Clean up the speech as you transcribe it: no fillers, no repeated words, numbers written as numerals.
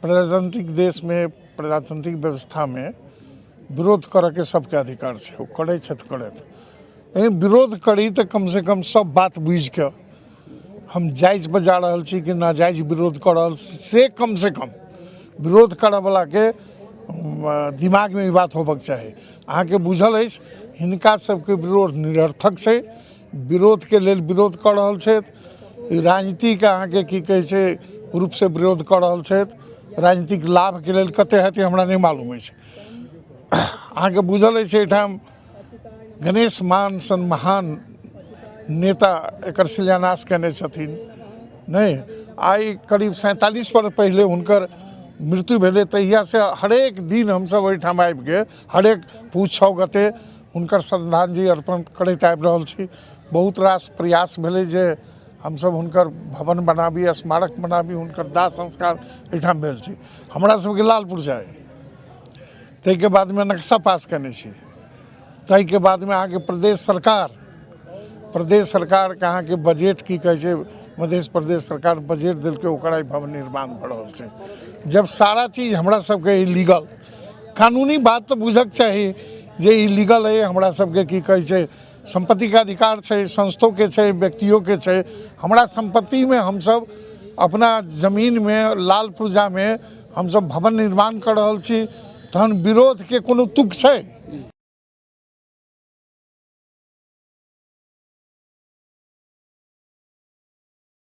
प्रजातांत्रिक देशमे, प्रजातांत्रिक व्यवस्थामे विरोध करऽके सबके अधिकार छै। ओ करै छथि, करथि। लेकिन विरोध करी तऽ कमसँ कम सब बात बुझिकऽ, हम जायज पर जा रहल छी कि नाजायज विरोध कऽ रहल छी, से कमसँ कम विरोध करऽवलाके दिमागमे ई बात होबऽके चाही। अहाँके बुझल अछि, हिनका सबके विरोध निरर्थक छै। विरोधके लेल विरोध कऽ रहल छथि। राजनीतिक अहाँके की कहै छै रूपसँ विरोध कऽ रहल छथि, राजनीतिक लाभके लेल। कतेक हेतै हमरा नहि मालूम अछि। अहाँके बुझल अछि, एहिठाम गणेश मान सन महान नेता एकर शिलान्यास कयने छथिन। नहि आइ करीब 47 वर्ष पहिले हुनकर मृत्यु भेलै। तहियासँ हरेक दिन हमसभ एहिठाम आबिके हरेक पूस 6 गते हुनकर श्रद्धांजलि अर्पण करैत आबि रहल छी। बहुत रास प्रयास भेलै जे हमसभ हुनकर भवन बनाबी, स्मारक बनाबी। हुनकर दाह संस्कार एहिठाम भेल छै। हमरा सभके लाल पुर्जा अइ, ताहिके बादमे नक्शा पास कयने छी। ताहिके बादमे अहाँके प्रदेश सरकारके अहाँके बजट की कहै छै, मध्य प्रदेश सरकार बजट देलकै, ओकर आइ भवन निर्माण भऽ रहल छै। जब सारा चीज हमरा सबके लीगल, कानूनी बात तऽ बुझक चाही जे ई लीगल अइ। हमरा सबके की कहै छै, सम्पत्तिके अधिकार छै, संस्थोके छै, व्यक्तियोके छै। हमरा सम्पत्तिमे हमसब अपना जमीनमे, लाल पुर्जामे हमसब भवन निर्माण कऽ रहल छी, तहन विरोधके कोनो तुक छै?